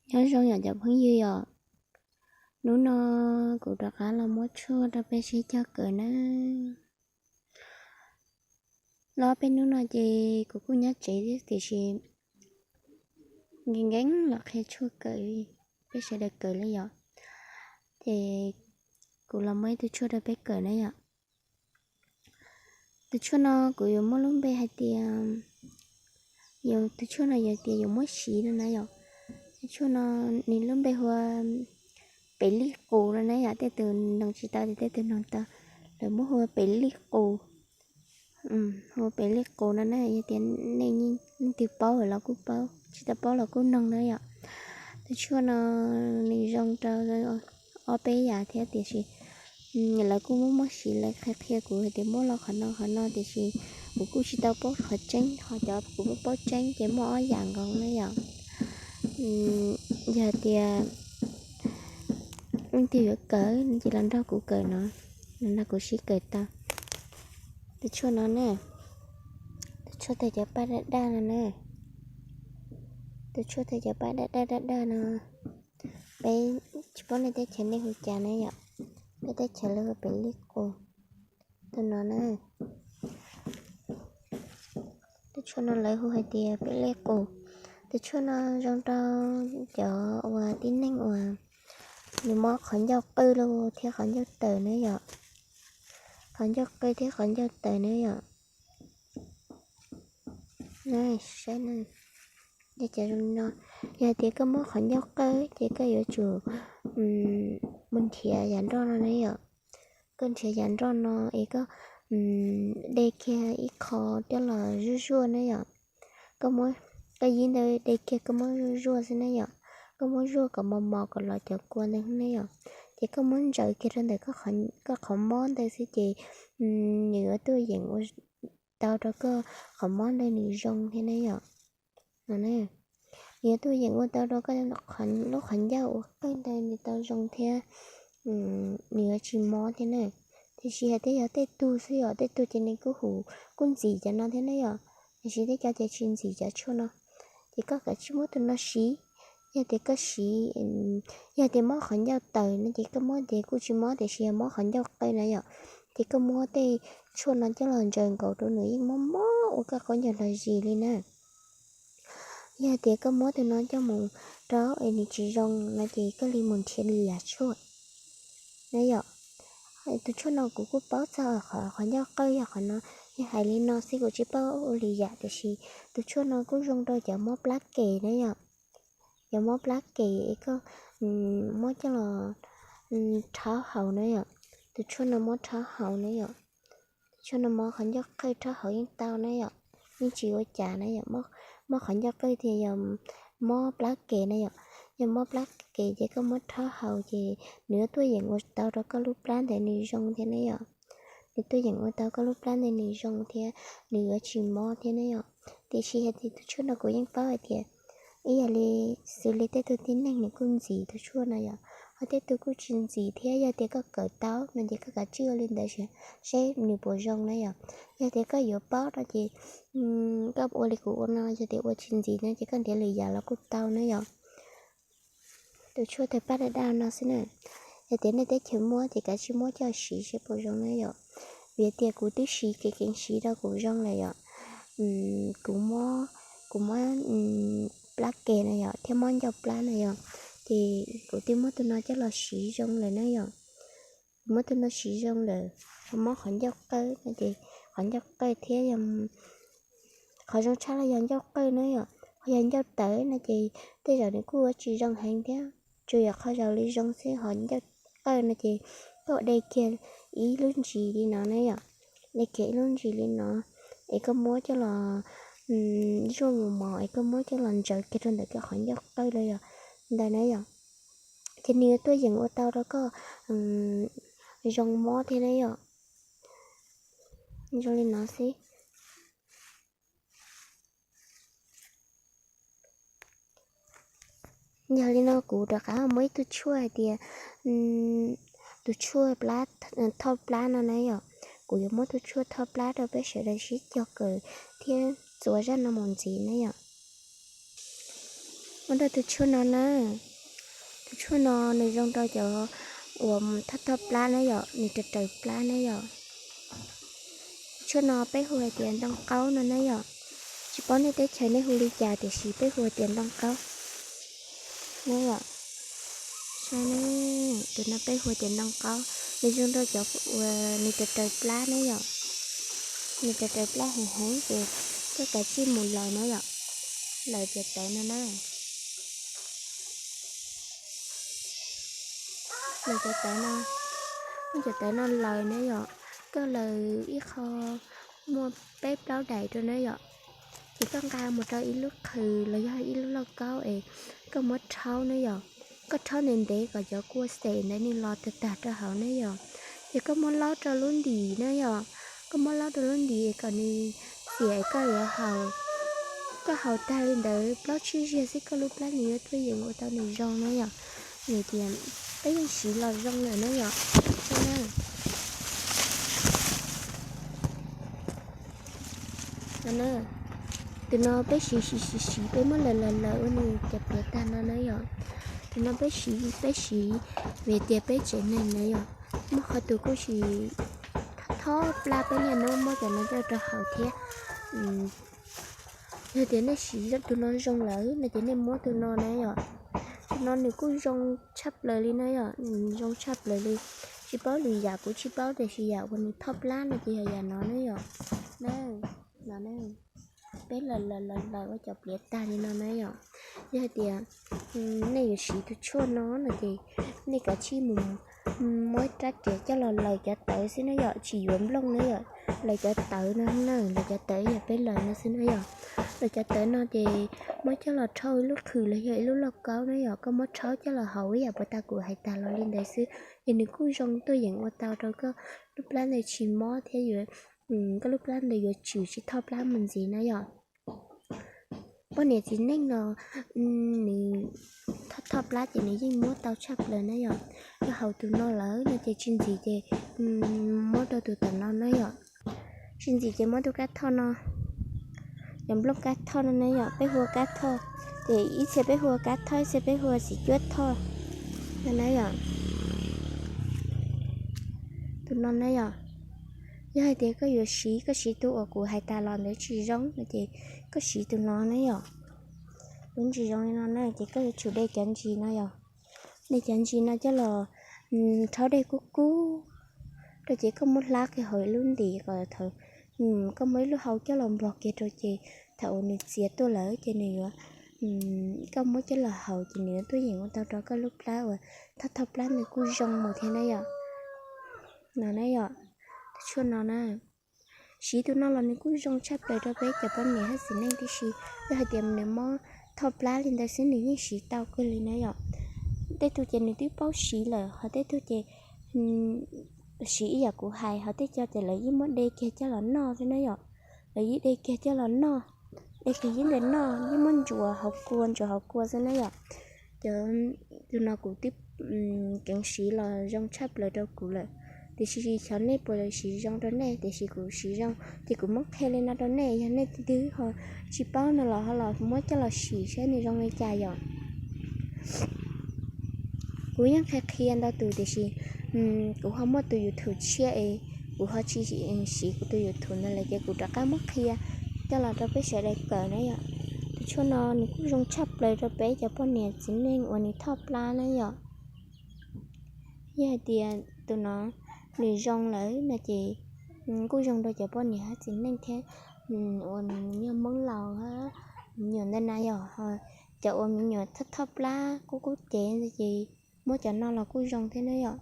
Nyob zoo yom cov phooj ywg yom, hnub no kuv rov qab los muab tshuaj rau peb sib cog kawm nawb. Los peb hnub no ces kuv kuj nyob tsev tiam sis nkees nkees los qhia tshuaj kawm, peb sawv daws kawm li yom. Ces kuv los muab ib tug tshuaj rau peb kawm na yom. Tus tshuaj no kuv yuav muab lub npe hais tias, tus tshuaj no yog tias yuav muab siv no na yom. Tus tshuaj no nws lub npe hu ua pem lij qus no na yom, tej tus noog tsis tau ces tej tus noog tau, lawv muab hu ua pem lij qus. Hu ua pem lij qus no na, yog tias nej leej twg paub los kuj paub, tsis tau paub los kuj noog na yom. Tus tshuaj no nws zoo rau ob peb yam thiab tiam sis lawv kuj muab muab siv, lawv qhia qhia kuv hais tias muab los qhov no qhov no tiam sis kuv kuj tsis tau paub qhov tseeb, ho cov kuv paub paub tseeb ces muaj ob yam nkaus na yom. Yog tias leej twg yuav kawm ces los nrog kuv kawm no, los nrog kuv sib kawm tau. Tus tshuaj no ne, tus tshuaj tawg cov paj daj daj no ne, tus tshuaj tawg cov paj daj daj daj daj no, peb tsis paub nej teb chaws nej hu cas ne yom, peb teb chaws lawv hu pem lij qus. Tus no na, tus tshuaj no lawv hu hais tias pem lij qus. Tus tshuaj no zoo rau cov uas tib neeg uas nws mob qhov ncauj qwj los thiab qhov ncauj tawm na yom, qhov ncauj qwj thiab qhov ncauj tawm na yom. Saib, yog cov zoo li no, yog tias koj mob qhov ncauj qwj ces koj yuav tsum mus nrhiav yav nroj no na yom. Koj nrhiav yav nroj no es koj de kiag ib qho coj los zuaj zuaj na yom. Koj muab, koj yib ntawd de kiag koj muab zuaj zuaj xwb na yom. Koj muab zuaj kom mos mos kom los cov kua ntawd na yom. Ces koj muab ntsaws kiag rau ntawm koj qhov mob ntawd xwb ces nws yuav tuaj yeem ua tau rau koj qhov mob ntawd nws zoo thiab na yom. Nws yuav tuaj yeem ua tau rau koj lub qhov ncauj uas qwj ntawd nws tau zoo thiab nws yuav tsis mob thiab na. Tiam sis hais tias yog tej tug xwb yom, tej tug ces nws kuj hu, kuj ntxim cov no thiab na yom. Tiam sis tej cov ces tsis ntxim cov tshuaj no. Ces koj kav tsij muab tus no siv. Yog tias koj siv, yog tias mob qhov ncauj tawm no ces koj muab ces kuj tsis mob, tiam sis yog mob qhov ncauj qwj na yom, ces koj muab tej tshuaj no coj los ntsaws nkaus rau nws yeej mob mob ua koj qaub ncaug los zis li na. Yog tias koj muab tus no coj mus rau es nws tsis zoo no ces koj li mus nrhiav lwm yam tshuaj na yom. Tus tshuaj no kuv kuj paub txog qhov ncauj qwj yog qhov no, yog hais li no xwb kuv tsis paub ua lwm yam, tiam sis tus tshuaj no kuj zoo rau cov mob plab kem na yom. Cov mob plab kem es koj muab coj los rhaub haus na yom. Tus tshuaj no mob rhaub haus na yom. Tus tshuaj no mob qhov ncauj qwj rhaub haus yeej tau na yom, yeej tsis ua cas na yom. Mob qhov ncauj qwj thiab yog mob plab kem na yom. Yog mob plab kem ces koj muab rhaub haus ces nws yuav tuaj yeem ua tau rau koj lub plab ntawd nws zoo thiab na yom. Nws tuaj yeem ua tau koj lub plab ntawd nws zoo thiab nws yuav tsis mob thiab na yom. Tiam sis hais tias tus tshuaj no kuv yeej paub hais tias ib yam li xws li tej tug tib neeg nws kuj ntxim tus tshuaj no yom, ho tej tug kuj tsis ntxim thiab. Yog tias koj kawm tau no ces koj kav tsij ua li ntawd saib nws puas zoo na yom. Yog tias koj yuav paub no ces koj ua li kuv ua no, yog tias ua tsis ntxim no ces koj nrhiav lwm yam los kuj tau na yom. Tus tshuaj tawg paj daj daj no xwb na. Yog tias nej teb chaws muab ces kav tsij muab coj siv saib puas zoo na yom. Vim tias kuv twb siv kev keev siv rau kuv zoo lawm yom. Kuv mob, kuv mob plab kem na yom, thiab mob ncauj plab na yom, ces kuv twb muab tus no coj los siv zoo lawm na yom. Kuv muab tus no siv zoo lawm, ho mob qhov ncauj qawj no ces qhov ncauj qawj thiab yog qhov zoo tshaj los yog ncauj qawj na yom. Ho yog ncauj tawm no ces tej zaum nws kuj ua tsis zoo heev thiab, tsuas yog qhov zaum li zoo xwb. Ho ncauj qawj no ces koj de kiag ib lub ntsis li no na yom, de kiag ib lub ntsis li no, es koj muab coj los zuaj mos mos es koj muab coj los ntsaws kiag rau ntawm koj qhov ncauj qawj los yog ntawd na yom, ces nws yuav tuaj yeem ua tau rau koj zoo mob thiab na yom. Zoo li no xwb. Yog li no kuv rov qab muab ib tug tshuaj hais tias tus tshuaj plab, thoj plab no na yom. Kuv yuav muab tus tshuaj thoj plab rau peb sawv daws sib cog kawm thiab txuas zaj no mus ntxiv na yom. Muab rau tus tshuaj no na. Tus tshuaj no nws zoo rau cov uas thoj thoj plab na yom, nws raws raws plab na yom. Tus tshuaj no peb hu hais tias ntoo qaub no na yom. Tsis paub nej teb chaws nej hu li cas tiam sis peb hu hais tias ntoo qaub na yom. Saib na, tus no peb hu hais tias ntoo qaub, nws zoo rau cov uas nws raws raws plab na yom. Nws raws raws plab heev heev ces koj kav tsij mus laws na yom. Laws cov tawv no na. Laws cov tawv no, muab cov tawv no laws na yom. Koj laws ib qho muaj peb plaub daim rau na yom. Ces koj nqa mus rau ib lub qhwv los yog ib lub lauj kaub es koj muab rhaub na yom. Koj rhaub ntev ntev kom cov kua xem ntawd nws los tag tag rau hauv na yom. Ces koj muab laub rau lub ntim na yom. Koj muab laub rau lub ntim es kom nws xiam es koj yuav haus. Koj haus tag li ntawd plaub tsib zaug xwb koj lub plab nws yuav tuaj yeem ua tau nws zoo na yom. Nws tias peb yeej siv los zoo lawm na yom. Tus no peb siv siv siv siv peb muab laws laws laws ua nws cov pliav tag no na yom. Tus no peb siv peb siv vim tias peb tsev neeg na yom, muaj qhov tus kuj tsis thoj plab peb niaj hnub muab cov no coj rau haus thiab. Yog tias nej siv tus no zoo lawm no ces nej muab tus no na yom. Tus no nws kuj zoo tshaj plaws li na yom, nws zoo tshaj plaws li. Tsis paub lwm yam kuv tsis paub tiam sis yam uas nws thoj plab no ces yog yam no na yom. No, peb laws laws laws ua cov pliav tag li no na yom. Yog hais tias nej yuav siv tus tshuaj no no ces nej kav tsij mus muab rab riam coj los laws cov tawv xwb na yom, tsis yuav nplooj na yom. Laws cov tawv no na, laws cov tawv yog peb laws no xwb na yom. Laws cov tawv no ces muab coj los rhaub ib lub qhwv los yog ib lub lauj kaub na yom, koj muab rhaub coj los haus ib yam puas tas kuv hais tas los li ntawd xwb. Ces nws kuj zoo tuaj yeem ua tau rau koj lub plab ntawd tsis mob thiab yuav, koj lub plab ntawd yuav tsum tsis thoj plab mus ntxiv na yom. Poj niam txiv neej no nws thoj thoj plab ces nws yeej muab tau tshaj plaws na yom. Yog haus tus no lawm no ces tsis ntxim ces muab rau tus tom no na yom. Tsis ntxim ces muab tus kab thoj no, cov nplooj kab thoj no na yom, peb hu ua kab thoj. Ces ib txhia peb hu ua kab thoj, ib txhia peb hu ua txiv cuab thoj no na yom. Tus no na yom, yog hais tias koj yuav siv, koj siv tus uas kuv hais tas los ntawd tsis zoo no ces koj siv tus no na yom. Lub ntsis zoo li no na ces koj yuav tsum de cov ntsis no yom. De cov ntsis no coj los rhaub dej kub kub rau ces koj muab hlab kiag hauv ib lub ntim kom thaum koj muab ib lub hau coj los npog kiag rau ces thaum uas nws txias tuaj lawm ces nws yuav, koj muab coj los haus ces nws yuav tuaj yeem ua tau rau koj lub plab uas thoj thoj plab nws kuj zoo mus thiab na yom. No na yom, tus tshuaj no na, siv tus no los nws kuj zoo tshaj plaws rau peb cov poj niam hab txiv neej tib si. Yog hais tias nws mob thoj plab li ntawd xwb nws yeej siv tau kawg li na yom. Tej tug ces nws twb paub siv lawm, ho tej tug ces siv ib yam kuv hais, ho tej co ces lawv yeej muab de kiag coj los noj xwb na yom. Lawv yeej de kiag coj los noj, de kiag yeej ntawd noj, yeej muab ntsuas hauv kua ntsuas hauv kua xwb na yom. Cov, tus no kuv twb keev siv los zoo tshaj plaws rau kuv lawm, tiam sis xyov nej puas siv zoo rau nej, tiam sis kuv siv zoo ces kuv muab qhia li no rau nej, yog nej twg ho tsis paub no los ho los muab coj los sim saib nws zoo li cas yom. Kuv yeej qhia qhia ntau tus tiam sis kuv ho muaj tus YouTube tshiab es kuv ho tsis siv kuv tus YouTube ntawd lawm ces kuv rov qab muab qhia coj los rau peb sawv daws kawm na yom. Tus tshuaj no nws kuj zoo tshaj plaws rau peb cov poj niam txiv neej uas nws thoj plab na yom. Yog hais tias tus no nws zoo lawm no ces kuj zoo rau cov poj niam hab txiv neej thiab uas me nyuam hmoob laus, me nyuam ntawd na yom. Cov uas me nyuam thoj thoj plab kub kub cev ntawd ces muab cov no los kuj zoo thiab na yom.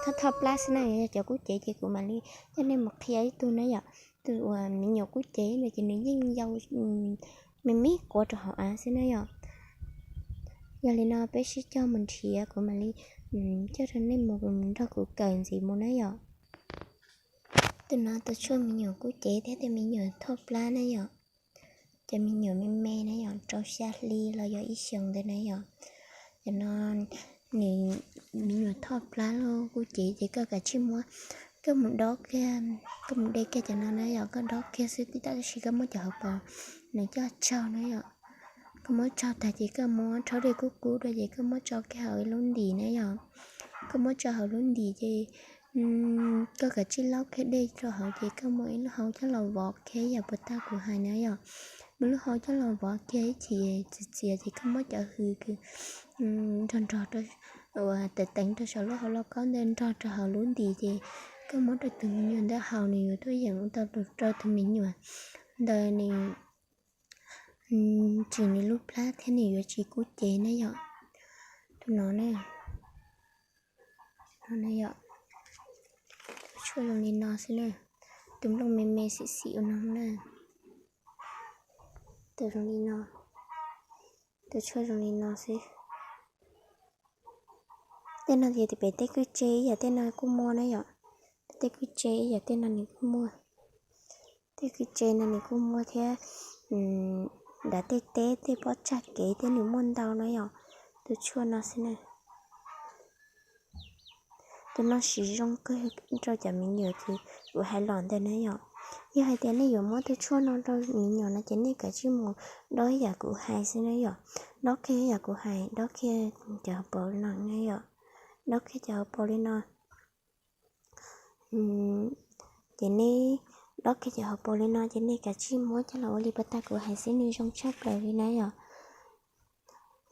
Thoj thoj plab xwb na, yog cov kub cev ces kuv mam li coj nej mus qhia ib tug na yom. Tus uas me nyuam kub cev ntawd ces nws yeej yau me me quav rau hauv av xwb na yom. Yog li no peb sib coj mus nrhiav kuv mam li coj rau nej mus nrog kuv kawm ntxiv mus na yom. Tus no tus tshuaj me nyuam kub cev thiab tus me nyuam thoj plab na yom. Cov me nyuam me me na yom, rau xya hli los yog ib xyoos ntawd na yom. Cov no nws me nyuam thoj plab los kub cev ces koj kav tsij muab, koj mus dob kiag, koj mus de kiag cov no na yom, koj dob kiag xwb tab sis koj muab cov hauv paus nws coj tsaug na yom. Koj muab tsau tag ces koj muab rhaub dej kub kub rau ces koj muab tso kiag hauv lub ntim na yom. Koj muab tso hauv lub ntim ces koj kav tsij laub kiag dej rau hauv ces koj muab ib lub hau coj los vov kiag ib yam puas tag kuv hais na yom. Muab lub hau coj los vov kiag ib chim txias txias ces koj muab cov hws nrog nrog rau, uas teev teev rau saum lub hauv lauj kaub ntawd nrog rau hauv lub ntim ces koj muab rau tus me nyuam ntawd haus nws yuav tuaj yeem ua tau rau tus me nyuam ntawd nws tsis nws lub plab thiab nws yuav tsis kub cev na yom. Tus no na, no na yom, tus tshuaj zoo li no xwb na. Tus nplooj me me xim xim ua no na. Tus zoo li no, tus tshuaj zoo li no xwb. Tej no ces pem tej kwj tse ib yam tej no kuj muaj na yom. Pem tej kwj tse ib yam tej no nws kuj muaj. Tej kwj tse no nws kuj muaj thiab. Nram tej teb tej pob tsag kev tej nws muaj ntau na yom. Tus tshuaj no xwb na. Tus no siv zoo kawg rau cov me nyuam ces kuv hais los ntawd na yom. Yog hais tias nej yuav muab tus tshuaj no rau me nyuam no ces nej kav tsij mus dob ib yam kuv hais xwb na yom. Dob kiag ib yam kuv hais, dob kiag cov hauv paus no na yom. Dob kiag cov hauv paus li no. Ces nej dob kiag cov hauv paus li no ces nej kav tsij muab coj los ua li puas tag kuv hais xwb nws zoo tshaj plaws li na yom.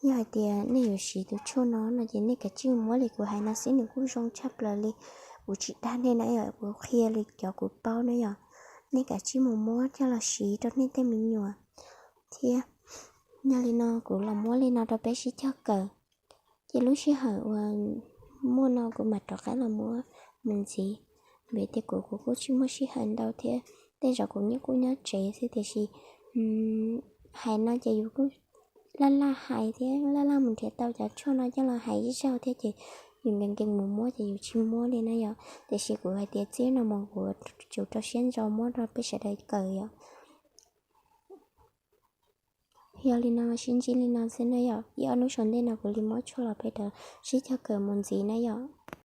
Yog hais tias nej yuav siv tus tshuaj no no ces nej kav tsij muab li kuv hais no xwb nws kuj zoo tshaj plaws li. Kuv tsis dag nej na yom, kuv qhia li cov kuv paub na yom. Nej kav tsij mus muab coj los siv rau nej tej me nyuam thiab. Yog li no kuv los muab li no rau peb sib cog kawm. Ces lub sij hawm uas muaj no kuv mam rov qab los muab mus ntxiv. Vim tias kuv kuv kuj tsis muaj sij hawm ntau thiab, tej zaum kuv nyob kuj nyob tsev xwb tiam sis hais no ces yus kuj laj laj hais thiab laj laj mus nrhiav tau cov tshuaj no coj los hais ib zaug thiab ces yus nkees nkees mus muab ces yus tsis muab li na yom. Tiam sis kuv hais tias txij no mus kuv yuav tsum rau siab ntso muab rau peb sawv daws kawm yom. Yog li no sib ntsib li no xwb na yom, ib ob hnub saum ntej no kuv li muab tshuaj los peb rov sib cog kawm mus ntxiv na yom.